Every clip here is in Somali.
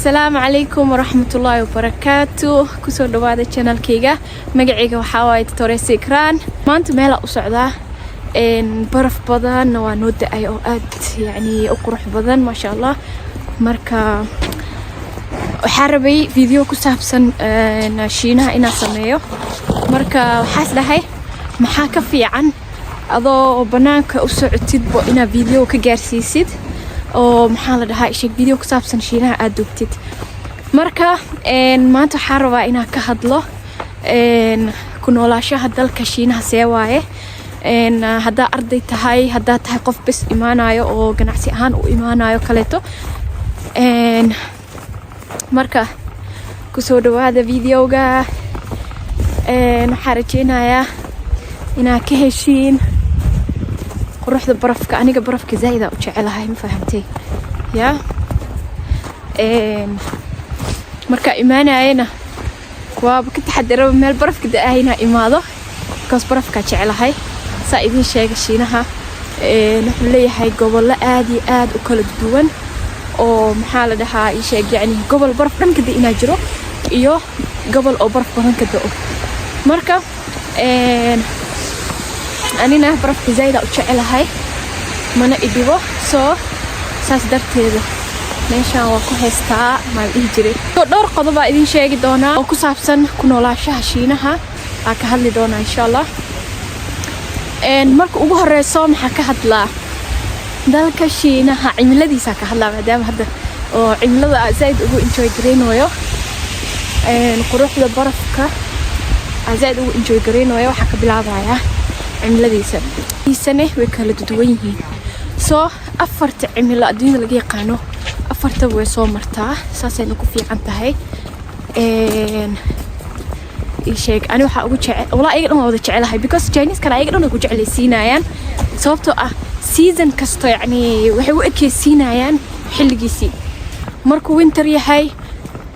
Asalaamu calaykum waraxmatullaahi wabarakaatu. Kusoo dhawaada channelkayga. Magacayga waxaa waaye Torres Ikran. Maanta meelaa u socdaa, baraf badanna waa noo da-ay oo aad yacni u qurux badan, maasha Allah. Marka waxaa rabay video ku saabsan Shiinaha inaan sameeyo. Marka waxaas dhahay, maxaa ka fiican adoo banaanka u socotidbo inaad video ka gaarsiisid oo, maxaa la dhahaa, sheeg, video ku saabsan Shiinaha aad duubtid. Marka maanta waxaa rabaa inaan ka hadlo ku noolaashaha dalka Shiinaha see waaye, haddaa arday tahay, haddaa tahay qof bes imaanayo oo ganacsi ahaan u imaanayo kaleeto. Marka kusoo dhawaada videoga. Waxaa rajeynayaa inaad ka heshiin quruxda barafka. Aniga barafka zaaid aa u jecelahay, ma fahamtay? Ya, markaa imaanayana waaba ka taxadaraba meel barafka da-ah inaa imaado, because barafkaa jecelahay. Saa idiin sheega, Shiinaha wuxuu leeyahay gobollo aad iyo aad u kala duwan oo, maxaa la dhahaa, ii sheeg, yacni gobol baraf dhan ka da inaa jiro iyo gobol oo baraf badan ka da'o. Marka anina barafka zaaid aa u jecelahay, mana idhibo. Soo saas darteeda meeshaan waa ku haystaa, maa la dhihi jiray. Dhowr qodob aa idin sheegi doonaa oo ku saabsan ku noolaashaha Shiinaha aa ka hadli doonaa, insha Allah. Marka ugu horeyso, maxaa ka hadlaa? Dalka Shiinaha cimiladiisaa ka hadlaa, maadaama hadda oo cimilada aa zaaid ugu enjoy gareynayo, quruxda barafka aa zaaid ugu enjoy gareynayo. Waxaa ka bilaabayaa cimiladiisa. Isane way kala duwan yihiin. Soo afarta cimilo adduunyada laga yaqaano, afartaba way soo martaa, saasayna ku fiican tahay. Ii sheeg, ani waxaa ugu jecel walaa ayaga dhan waa wada jecelahay, because Chinese kana ayaga dhan way ku jeclaysiinayaan, sababtoo ah season kasto yacni waxay u ekeysiinayaan xilligiisii. Markuu winter yahay,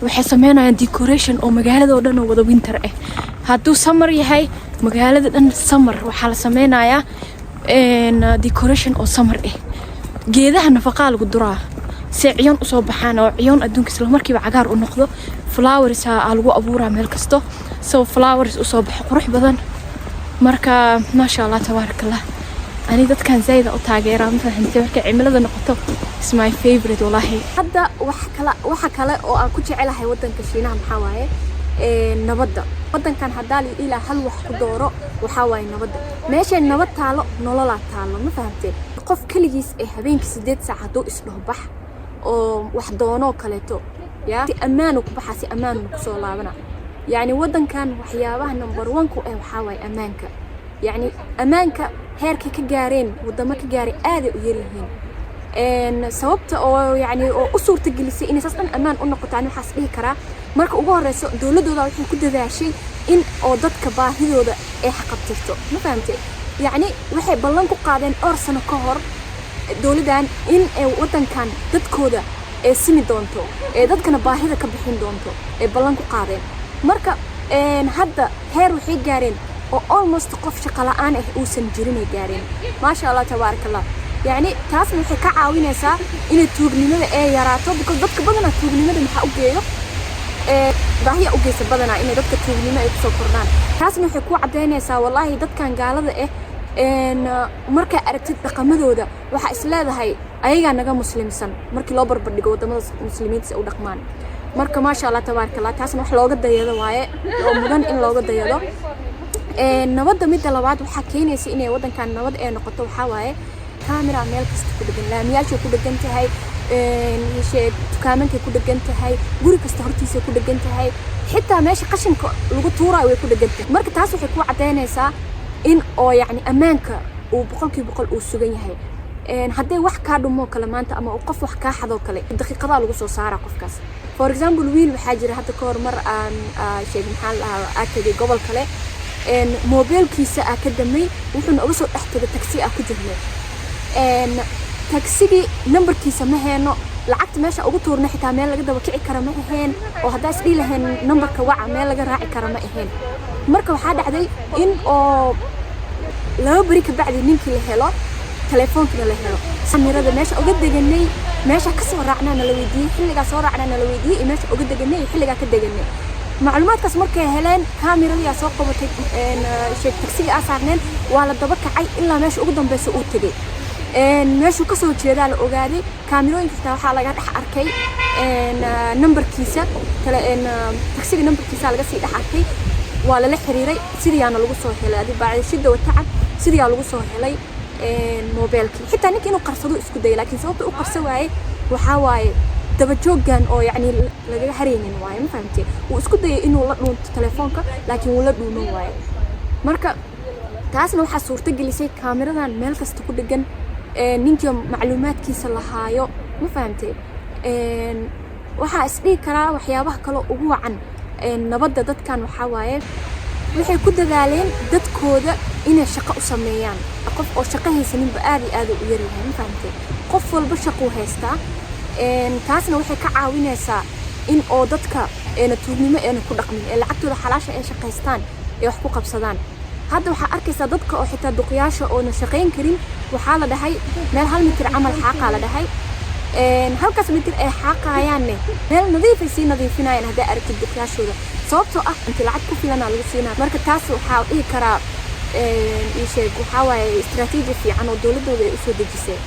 waxay sameynayaan decoration oo magaalada oo dhan oo wada winter ah. Hadduu summer yahay, magaalada dhan summer waxaa la sameynayaa decoration oo summer ah. Geedaha nafaqaa lagu duraa si ciyoon usoo baxaan oo ciyoon adduunka isla markiiba cagaar u noqdo. Flowers aa lagu abuuraa meel kasto, so flowers usoo baxo qurux badan. Marka maasha Allah, tabaaraka Allah, ani dadkan zaida u taageeraa, ma fahamtay? Markay cimilada noqoto, is my favorite wallahi. Hadda wax kale, waxa kale oo aan ku jecelahay wadanka Shiinaha maxaa waaye? Nabadda wadankan. Haddaa la ilaa hal wax ku dooro, waxaa waaye nabadda. Meeshay nabad taalo, nololaa taalo, ma fahamteen? Qof keligiis ee habeenkii 8 saac hadduu isdhaho bax oo wax doonoo kaleeto, ya, si ammaanu ku baxaa, si ammaanuna kusoo laabana. Yacni wadankan waxyaabaha number one ku eh waxaa waaye ammaanka. Yacni ammaanka heerkay ka gaareen, wadamo ka gaaray aaday u yaryihiin. Sababta oo yacni oo u suurtagelisay inay saas dhan ammaan u noqoto, ani waxaas dhihi karaa, marka ugu horeyso dowladooda waxay ku dadaashay in oo dadka baahidooda ay xaqabtirto, ma fahamtay? Yacni waxay ballan ku qaadeen dhowr sano ka hor dowladdan in ay wadankan dadkooda ee simi doonto, ee dadkana baahida ka bixin doonto ay ballan ku qaadeen. Marka hadda heer waxay gaareen oo almost qof shaqo la'aan ah uusan jirinay gaareen, maasha Allah, tabaaraka Allah. Yacni taasna waxay ka caawinaysaa inay tuugnimada ee yaraato, because dadka badanaa tuugnimada maxaa u geeyo? Baahiya u geysa badanaa inay dadka tuugnimo ay kusoo kordhaan. Taasna waxay ku caddaynaysaa, wallaahi, dadkan gaalada ah markaa aragtid dhaqamadooda, waxaa is leedahay ayagaa naga muslimsan markii loo barbardhigo wadamada muslimiinta si u dhaqmaan. Marka maasha Allah, tabaaraka Allah, taasna wax looga dayado waaye oo mudan in looga dayado nabadda. Midda labaad waxaa keenaysa inay waddankan nabad ee noqoto waxaa waaye camera meel kasta ku dhegan, laamiyaashay ku dhegan tahay, sheeg, dukaamankay ku dhegan tahay, guri kasta hortiisay ku dhegan tahay, xitaa meesha qashinka lagu tuuraayo way ku dhegan tahay. Marka taas waxay ku caddaynaysaa in oo yacni ammaanka uu 100% uu sugan yahay. Hadday wax kaa dhumoo kale maanta ama uu qof wax kaa xadoo kale, daqiiqadaa lagu soo saaraa qofkaas. For example, wiil waxaa jira hadda ka hor mar aan sheeg, maxaa la dhahaa, aa tegay gobol kale, moobeelkiisa aa ka damay, wuxuuna uga soo dhex tegay taxi aa ku jirnay. Tagsigii nambarkiisa ma heeno, lacagta meesha ugu tuurna xitaa meel laga daba kici kara ma aheen, oo haddaa is dhihi lahayn nambarka waca, meel laga raaci kara ma aheen. Marka waxaa dhacday in oo 2 beri ka bacdi ninkii la helo, teleefoonkina la helo, samirada meesha uga deganay. Meesha ka soo raacnaa nala weydiiyey, xilligaa soo raacnaa nala weydiiyey, iyo meesha uga deganay iyo xilligaa ka deganay. Macluumaadkaas markay heleen, kaamiradiyaa soo qabatay sheeg tagsiga aa saarneen. Waa la daba kacay ilaa meesha ugu dambeysa uu tegey. Meeshuu kasoo jeedaa la ogaaday. Kaamirooyinka xitaa waxaa laga dhex arkay nambarkiisa kale, tagsiga nambarkiisa laga sii dhex arkay. Waa lala xiriiray, sidiyaana lagu soo helay. Adi bacda shidda wa tacab sidiyaa lagu soo helay moobeelkii. Xitaa ninka inuu qarsado isku dayay, laakiin sababta u qarsa waaye waxaa waaye dabajooggan oo yacni lagaga haraynin waaye, ma fahamtee? Wuu isku dayay inuu la dhuunto telefoonka, laakiin wuu la dhuuman waaye. Marka taasna waxaa suurto gelisay kaamiradan meel kasta ku dhegan, ninkii macluumaadkiisa lahaayo, ma fahamtee? Waxaa isdhihi karaa waxyaabaha kaloo ugu wacan nabadda dadkan waxaa waaye waxay ku dadaaleen dadkooda inay shaqo u sameeyaan. Qof oo shaqo haysaninba aad iyo aad u yaryahay, ma fahamtee? Qof walba shaquu haystaa. Taasna waxay ka caawinaysaa in oo dadka eena tuugnimo eena ku dhaqmin, ee lacagtooda xalaasha ay shaqaystaan, ee wax ku qabsadaan. Hadda waxaa arkaysaa dadka oo xitaa duqyaasha oona shaqayn karin, waxaa la dhahay meel 1 mitir camal xaaqaa la dhahay. Halkaas mitir ay xaaqayaanne meel nadiifay sii nadiifinayaan haddaa aragtid duqyaashooda, sababtoo ah inti lacag ku filanaa lagu siinaya. Marka taas waxaa dhihi karaa, ii sheeg, waxaa waaye istaraatiiji fiican oo dowladooda ay usoo dejisay.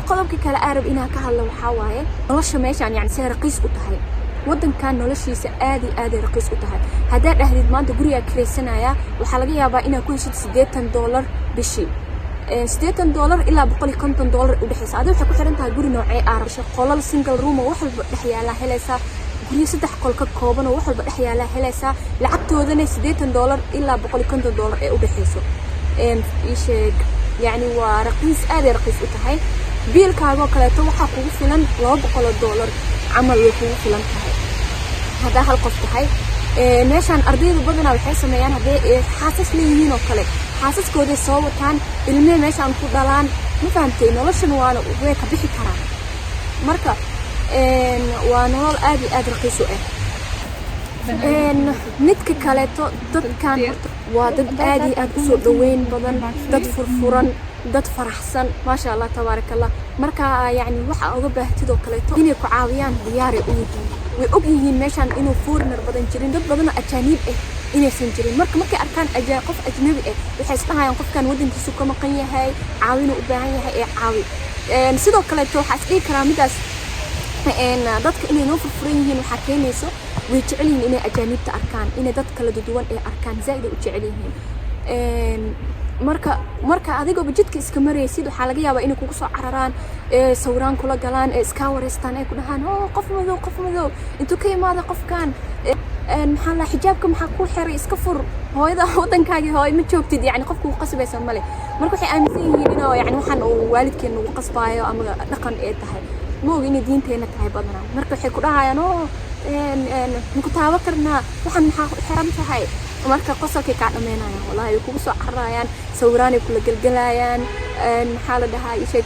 Qodobka kale aan rab inaan ka hadlo waxaa waaye nolosha meeshaan, yani see raqiis u tahay. Waddankan noloshiisa aad iyo aaday raqiis u tahay. Haddaad dhahdid maanta gurigaa kiraysanaya, waxaa laga yaabaa inaad ku heshid $80 bishii, $80 ilaa $150 udhexeysa. Adi waxay ku xiran tahay guri noocee ah. Qolal single room oo wax walba dhex yaalaa helaysaa, guryo saddex qol ka kooban oo wax walba dhex yaalaa helaysaa, lacagtoodana $80 ilaa $150 ee udhexeyso. Ii sheeg, yacni waa raqiis, aaday raqiis u tahay. Biilkaagoo kaleeto waxaa kugu filan $200 camal, way kugu filan tahay haddaa hal qof tahay. Meeshaan ardayda badanaa waxay sameeyaan, haddii ay xaasas leeyihiin oo kale, xaasaskooday soo wataan, ilmee meeshaan ku dhalaan, ma fahamtay? Noloshan waana way ka bixi karaan. Marka waa nolol aad iyo aad raqiis u ah. Midka kaleeto, dadkan horta waa dad aad iyo aad usoo dhaweyn badan, dad furfuran, dad faraxsan, maasha Allah, tabaaraka Allah. Marka yacni waxa uga baahtid oo kaleeto inay ku caawiyaan diyaaray u yihiin. Way og yihiin meeshaan inuu foreigner badan jirin, dad badan oo ajaaniib ah inaysan jirin. Marka markay arkaan qof ajnabi ah, waxay isdhahayaan qofkan waddankiisu ka maqan yahay, caawinuu u baahan yahay, ee caawi. Sidoo kaleeto waxaa is dhihi karaa midaas dadka inay noo furfuran yihiin waxaa keenayso way jecel yihiin inay ajaaniibta arkaan, inay dad kala duwan ay arkaan zaaid ay u jecel yihiin. Marka adigooba jidka iska maraysid, waxaa laga yaabaa inay kugu soo cararaan, ee sawiraan kula galaan, ee iskaa wareystaan, ay ku dhahaan: "Oh, qof madow, qof madow, intuu ka imaaday qofkan? Maxaa la xijaabka maxaa kuu xiray? Iska fur hooyada, waddankaagii hooy ma joogtid." Yani qofku ku qasbaysa male. Marka waxay aaminsan yihiin inuu yani waxaan uu waalidkeen nagu qasbaayo ama dhaqan ee tahay, ma og inay diinteena tahay badanaa. Marka waxay ku dhahayaan: "Oo maku taaban karnaa? Waxaan maxaa ku xiran tahay?" Marka qosolkay kaa dhameynayaan, wallahi way kugu soo cararayaan, sawiraanay kula gelgelayaan. Maxaa la dhahaa, ii sheeg,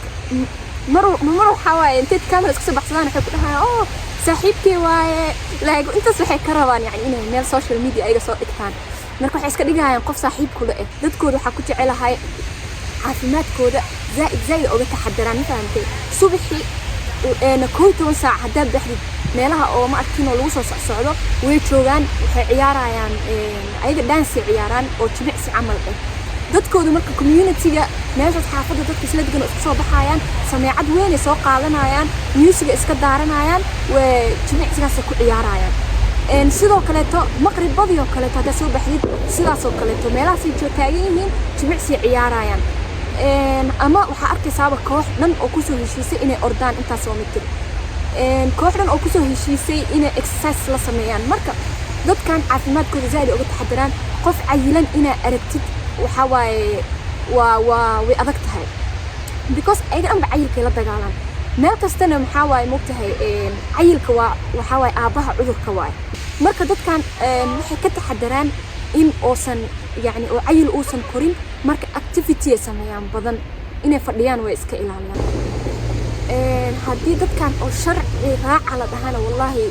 mar mar waxaa waaye inteed camera iska soo baxsadaan, waxay ku dhahayaan: "Oh, saaxiibkii waaye." Like intaas waxay ka rabaan yani inay meel social media ayaga soo dhigtaan. Marka waxay iska dhigayaan qof saaxiib kula eh. Dadkooda waxaa ku jecelahay caafimaadkooda zaaid zaaid uga taxadaraan, ma fahamtay? Subaxii 11 saac haddaad baxdid, meelaha oo ma arkin oo lagu soo socsocdo way joogaan, waxay ciyaarayaan ayaga, dance ciyaaraan oo jimicsi camal ah dadkooda. Marka community-ga meeshaas, xaafadda, dadka isla degan oo isku soo baxayaan, sameecad weynay soo qaadanayaan, musiga iska daaranayaan, way jimicsigaasay ku ciyaarayaan. Sidoo kaleeto maqribadii oo kaleeto haddaad soo baxdid, sidaasoo kaleeto meelahaasay taagan yihiin, jimicsiay ciyaarayaan. Ama waxaa arkaysaaba koox dhan oo kusoo heshiisay inay ordaan intaasoo mitir, koox dhan oo kusoo heshiisay inay exercise la sameeyaan. Marka dadkan caafimaadkooda zaaid uga taxadaraan. Qof cayilan inaa aragtid waxaa waaye waa way adag tahay, because ayaga dhanba cayilkay la dagaalaan meel kastana. Maxaa waaye, mogtahay, cayilka waa waxaa waaye aabbaha cudurka waaye. Marka dadkan waxay ka taxadaraan in uusan yacni oo cayil uusan korin. Marka activity ay sameeyaan badan, inay fadhiyaan way iska ilaaliyaan. Haddii dadkan oo sharci raaca la dhahana, wallaahi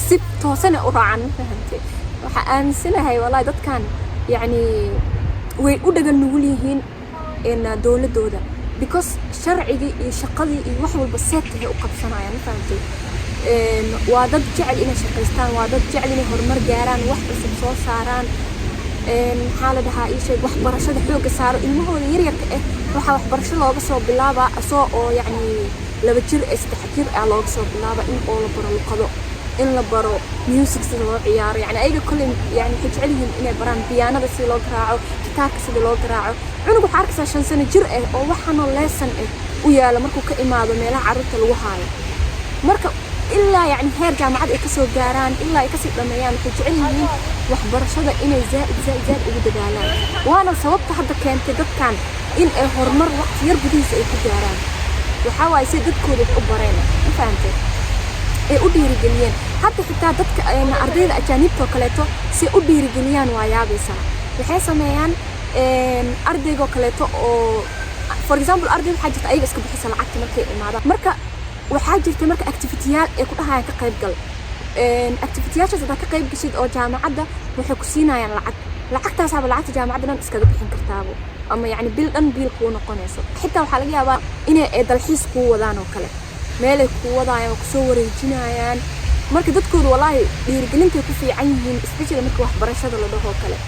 si toosana u raacan, ma fahamtay? Waxaa aaminsanahay wallahi dadkan yacni way u dhagal nugul yihiin dowladooda. Because sharcigii iyo shaqadii iyo wax walba seetahay u qabsanayaan, ma fahamtay? Waa dad jecel inay shaqaystaan, waa dad jecel inay horumar gaaraan, wax cusub soo saaraan. Maxaa la dhahaa, ii sheeg, waxbarashada xoogga saaro. Ilmahooda yaryarka ah waxaa waxbarasho looga soo bilaabaa asoo oo yacni 2 jir eh, 3 jir ah looga soo bilaaba in oo la baro luqado, in la baro music, sida loo ciyaaro. Yani ayaga kolley yani waxay jecel yihiin inay baraan biyaanada sida loo garaaco, gitaarka sida loo garaaco. Cunug waxaa arkaysaa 5 sano jir ah oo waxaanoo lesson ah u yaala markuu ka imaado meelaha carruurta lagu haayo. Marka ilaa yani heer jaamacad ay kasoo gaaraan, ilaa ay kasii dhameeyaan, waxay jecel yihiin waxbarashada inay zaaid zaaid zaaid ugu dadaalaan. Waana sababta hadda keentay dadkan in ay horumar waqti yar gudihiisa ay ku gaaraan. Waxaa waaye si dadkooda wax u bareen, ma fahamtay, ay u dhiirigeliyeen. Hadda xitaa dadka ardayda ajaanibta oo kaleeto si u dhiirigeliyaan waa yaabaysaa. Waxay sameeyaan ardaygoo kaleeto oo, for example, arday waxaa jirta ayaga iska bixisa lacagta markay imaadaan. Marka waxaa jirta marka activity-yaal ay ku dhahayaan ka qayb gal. Activity-yaashaas haddaad ka qayb gashid oo jaamacadda waxay ku siinayaan lacag. Lacagtaasaaba lacagta jaamacadda dhan iskaga bixin kartaabo, ama yacni bil dhan biil kuu noqonayso. Xitaa waxaa laga yaabaa inay ay dalxiis kuu wadaan oo kale, meelay kuu wadaayaan oo kusoo wareejinayaan. Marka dadkoodu wallaahi dhiirigelintay ku fiican yihiin, especially marka waxbarashada la dhaho kale.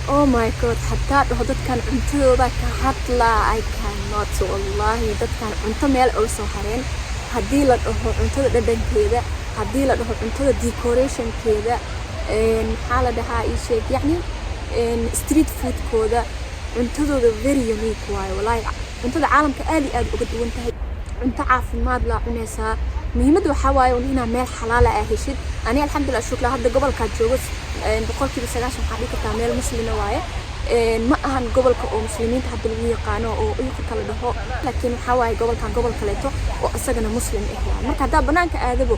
Oh my God, hadaa dhaho dadkan cuntadooda ka hadlaa, I cannot. Wallahi dadkan cunto meel uga soo hareen. Haddii la dhaho cuntada dhadhankeeda, haddii la dhaho cuntada decoration-keeda, maxaa la dhahaa, ii sheeg, yacni street food-kooda, cuntadooda very unique waayo. Wallahi cuntada caalamka aad iyo aad uga duwan tahay. Cunto caafimaad laa cunaysaa. Muhiimadda waxaa waaye un inaa meel xalaala aa heshid. Ani alxamdulillah shukla, hadda gobolkaa joogo 90% waxaa dhihi kartaa meel muslima waaye. Ma ahan gobolka oo muslimiinta hadda lagu yaqaano oo Uyqurka la dhaho, laakiin waxaa waaye gobolkan gobol kaleeto oo isagana muslim ah waaye. Marka haddaa banaanka aadabo,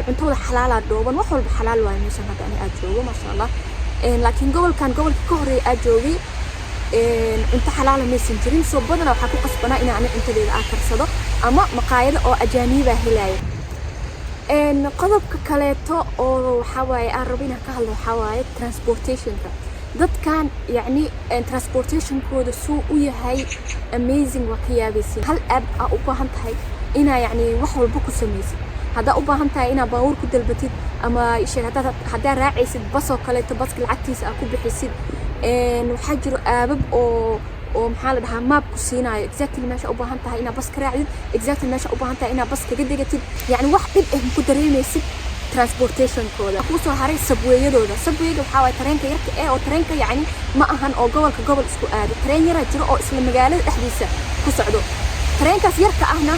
cuntooda xalaalaa dhooban, wax walba xalaal waaye meeshan hadda ani aad joogo, maasha Allah. Laakiin gobolkan, gobolka ka horreeya aad joogay, cunto xalaala maysan jirin. Soo badanaa waxaa ku qasbanaa inaa ani cuntadeeda aa karsado ama maqaayado oo ajaaniibaa helaayo. Qodobka kaleeto oo waxaa waaye aan rabo inaan ka hadlo waxaa waaye transportation-ka. Dadkan yacni transportation-kooda suu u yahay amazing, waa ka yaabaysin. Hal app aa u baahan tahay inaa yacni wax walba ku samaysid. Haddaa u baahan tahay inaa baabuur ku dalbatid ama sheeg, haddaa raacaysid bas oo kaleeto, baska lacagtiisa aa ku bixisid, waxaa jiro app-ab oo maxaa la dhahaa, map ku siinaayo exactly meesha u baahan tahay inaad bas ka raacdid, exactly meesha u baahan tahay inaad bas kaga degatid. Yacni wax dhib ah ku dareemaysid transportation-kooda. Kuu soo haray subway-yadooda. Subway-ga waxaa waaye tareenka yarka eh oo tareenka yacni ma ahan oo gobolka gobol isku aado. Tareen yaraa jiro oo isla magaalada dhexdiisa ku socdo. Tareenkaas yarka ahna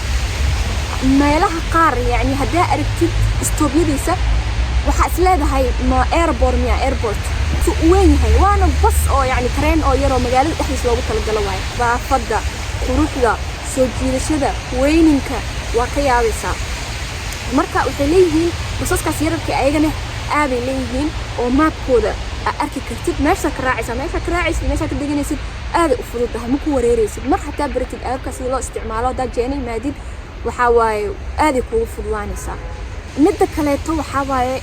meelaha qaar yacni haddaa aragtid stop-yadiisa, waxaa is leedahay ma airport miya, airport su u weyn yahay. Waana bas oo yacni tareen oo yaroo magaalada dhexdiisa loogu talagalo waaye. Nadaafadda, quruxda, soo jiidashada, weyninka waa ka yaabaysaa. Marka waxay leeyihiin basaskaas yararka, ayagana app-ay leeyihiin oo map-kooda aa arki kartid meeshaa ka raacaysa, meeshaa ka raacaysid, meeshaa ka deganaysid. Aaday u fududahay, ma ku wareeraysid. Mar hataa baratid app-ka sida loo isticmaalo, haddaa China imaadid, waxaa waaye aaday kuugu fududaanaysaa. Midda kaleeto waxaa waaye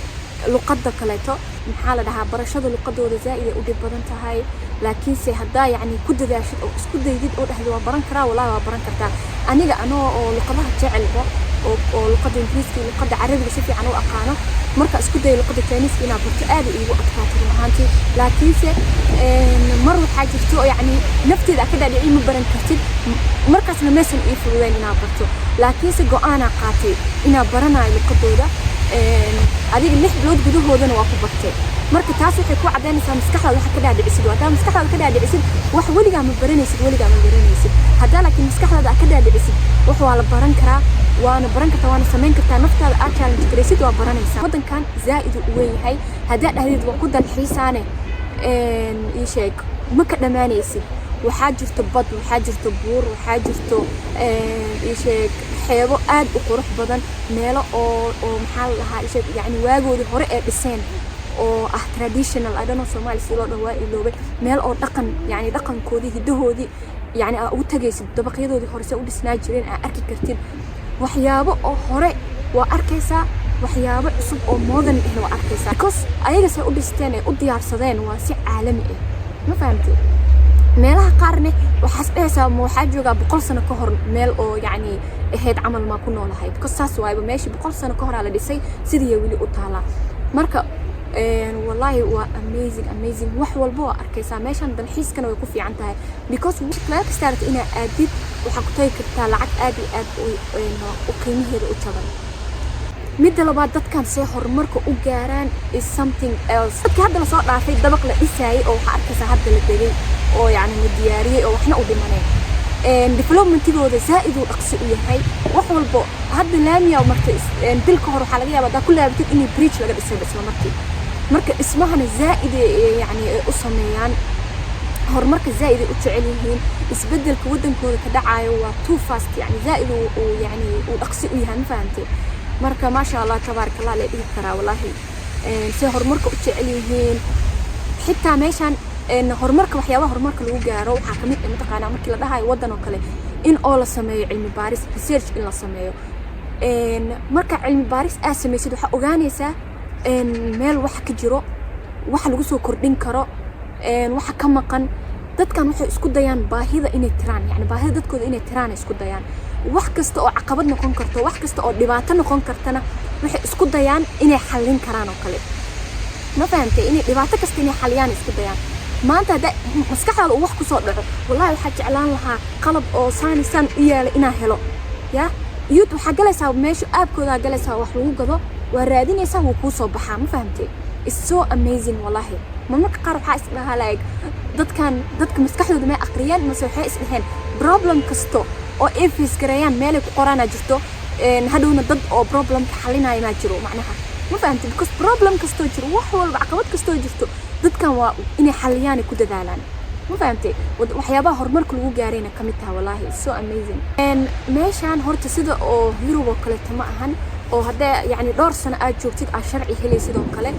luqadda kaleeto, maxaa la dhahaa, barashada luqadooda zaa'id ay u dhib badan tahay. Laakiinse haddaa yacni ku dadaashid oo isku daydid oo dhahdo waa baran karaa, wallahi waa baran kartaa. Aniga anoo oo luqadaha jecelba oo luqadda Ingiriiska iyo luqadda Carabiga si fiican u aqaano, marka isku dayo luqadda Chinese-ka inaad barto, aad ay iigu adkaatay run ahaantii. Laakiinse mar waxaa jirto oo yacni nafteeda aa ka dhaadhicin ma baran kartid. Markaasna maysan ii fududeyn inaad barto, laakiinse go-aanaa qaatay inaa baranayo luqadooda. Adiga 6 bilood gudahoodana waa ku bartay. Marka taas waxay ku caddaynaysaa maskaxdaada waxa ka dhaadhicisid. Haddaa maskaxdaada ka dhaadhicisid wax weligaa ma baranaysid, weligaa ma baranaysid. Haddaa laakiin maskaxdaada aad ka dhaadhicisid wax waa la baran karaa, waana baran kartaa, waana samayn kartaa, naftaada aad challenge garaysid, waa baranaysaa. Waddankan zaa'id uu weyn yahay. Haddaa dhahdid waa ku dalxiisaane, ii sheeg, ma ka dhammaanaysid. Waxaa jirto bad, waxaa jirto buur, waxaa jirto, ii sheeg, xeebo aad u qurux badan, meelo oo maxaa la dhahaa, ii sheeg, yacni waagoodii hore ee dhiseen oo ah traditional, I don't know Soomaali si loo dhaho, waa iloobay, meel oo dhaqan yacni dhaqankoodii, hiddahoodii yacni aa ugu tagaysid, dabaqyadoodii hore se u dhisnaa jireen aa arki kartid. Waxyaabo oo hore waa arkaysaa, waxyaabo cusub oo modern ahna waa arkaysaa, because ayaga say u dhisteen ay u diyaarsadeen waa si caalami ah, ma fahamtay? Meelaha qaarne waxaas dhehaysaa, ma waxaa joogaa 100 sano ka hor meel oo yacni ahayd camal maa ku noolahay? Because saas waayba, meeshii 100 sano ka horaa la dhisay sidii weli u taalaa. Marka wallaahi waa amazing, amazing. Wax walba waa arkaysaa meeshan. Dalxiiskana way ku fiican tahay because meel kasta rabto inaa aadid, waxaa ku tagi kartaa lacag aad iyo aad u qiimaheeda u jaban. Midda labaad, dadkan see horumarka u gaaraan is something else. Dadkii hadda lasoo dhaafay dabaq la dhisaayay oo waxaa arkaysaa hadda la degay oo yacni la diyaariyey oo waxna u dhimaneen. Developmentigooda zaa'id uu dhaqsi u yahay. Wax walbo hadda laamiya martay, bil ka hor waxaa laga yaabaa haddaa ku laabatid inay bridge laga dhisay isla markii. Marka dhismahana zaa'id yacni u sameeyaan, horumarka zaa'id ay u jecel yihiin. Isbedelka waddankooda ka dhacayo waa too fast, yani zaa'id uu yani uu dhaqsi u yahay, ma fahamtay? Marka maasha Allah, tabaaraka Allah la dhihi karaa wallaahi, say horumarka u jecel yihiin. Xitaa meeshaan horumarka, waxyaabaha horumarka lagu gaaro waxaa kamid ah, mataqaanaa, markii la dhahayo waddan oo kale in oo la sameeyo cilmi baaris, research in la sameeyo. Marka cilmi baaris aad samaysid, waxaa ogaanaysaa meel waxa ka jiro, waxa lagu soo kordhin karo, waxa ka maqan. Dadkan waxay isku dayaan baahida inay tiraan, yani baahida dadkooda inay tiraan ay isku dayaan. Wax kasta oo caqabad noqon karto, wax kasta oo dhibaato noqon kartana, waxay isku dayaan inay xallin karaan oo kale, ma fahamtay? Inay dhibaato kasta inay xaliyaan isku dayaan. Maanta hadda maskaxdaada uu wax kusoo dhaco, wallahi waxaa jeclaan lahaa qalab oo saani saan u yaala inaa helo, ya yut waxaa galaysaa meesha aabkoodaa galaysaa, wax lagu gado waa raadinaysaa, wuu kuu soo baxaa, ma fahamtay? It's so amazing wallahi. Marmarka qaar waxaa is dhahaa, like, dadkan dadka maskaxdooda may aqriyeen mase waxay is dhaheen problem kasto oo ay face gareeyaan meelay ku qoraanaa jirto, hadhowna dad oo problemka xalinaya maa jiro macnaha, ma fahamtay? Because problem kastoo jiro, wax walba, caqabad kastoo jirto, dadkan waa inay xaliyaan ay ku dadaalaan, ma fahamtay? Waxyaabaha horumarka lagu gaarayna ka mid taha wallahi. It's so amazing. Meeshaan horta sida oo Yurub oo kaleeto ma ahan oo haddee yacni dhowr sano aad joogtid aad sharci helaysid oo kale,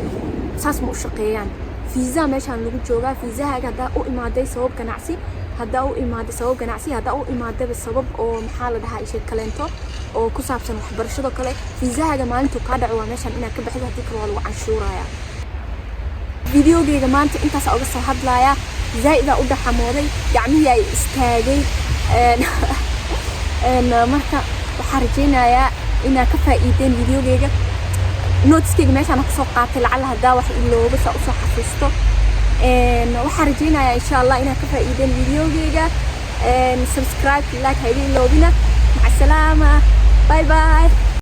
saas ma u shaqeeyaan. Fiisa meeshaan lagu joogaa. Fiisahaaga haddaa u imaaday sabab ganacsi, haddaa u imaaday sabab ganacsi, haddaa u imaadayba sabab oo maxaa la dhahaa ishe kaleento oo ku saabsan waxbarashado kale, fiisahaaga maalintuu kaa dhaco waa meeshaan inaad ka baxdo. Haddii kale waa lagu canshuuraya. Videogeyga maanta intaas uga soo hadlaaya. Zaa'idaa u dhaxamooday, gacmihii ay istaagay. Marka waxaan rajaynayaa inaad ka faa'iideen videogeyga. Noteskeyga meeshaan kusoo qaatay, lacala haddaa wax ilooba saa usoo xasuusto. Waxaan rajaynayaa insha Allah inaad ka faa'iideen videogeyga. Subscribe, like ha iga iloobina. Maca salaama, bye bye.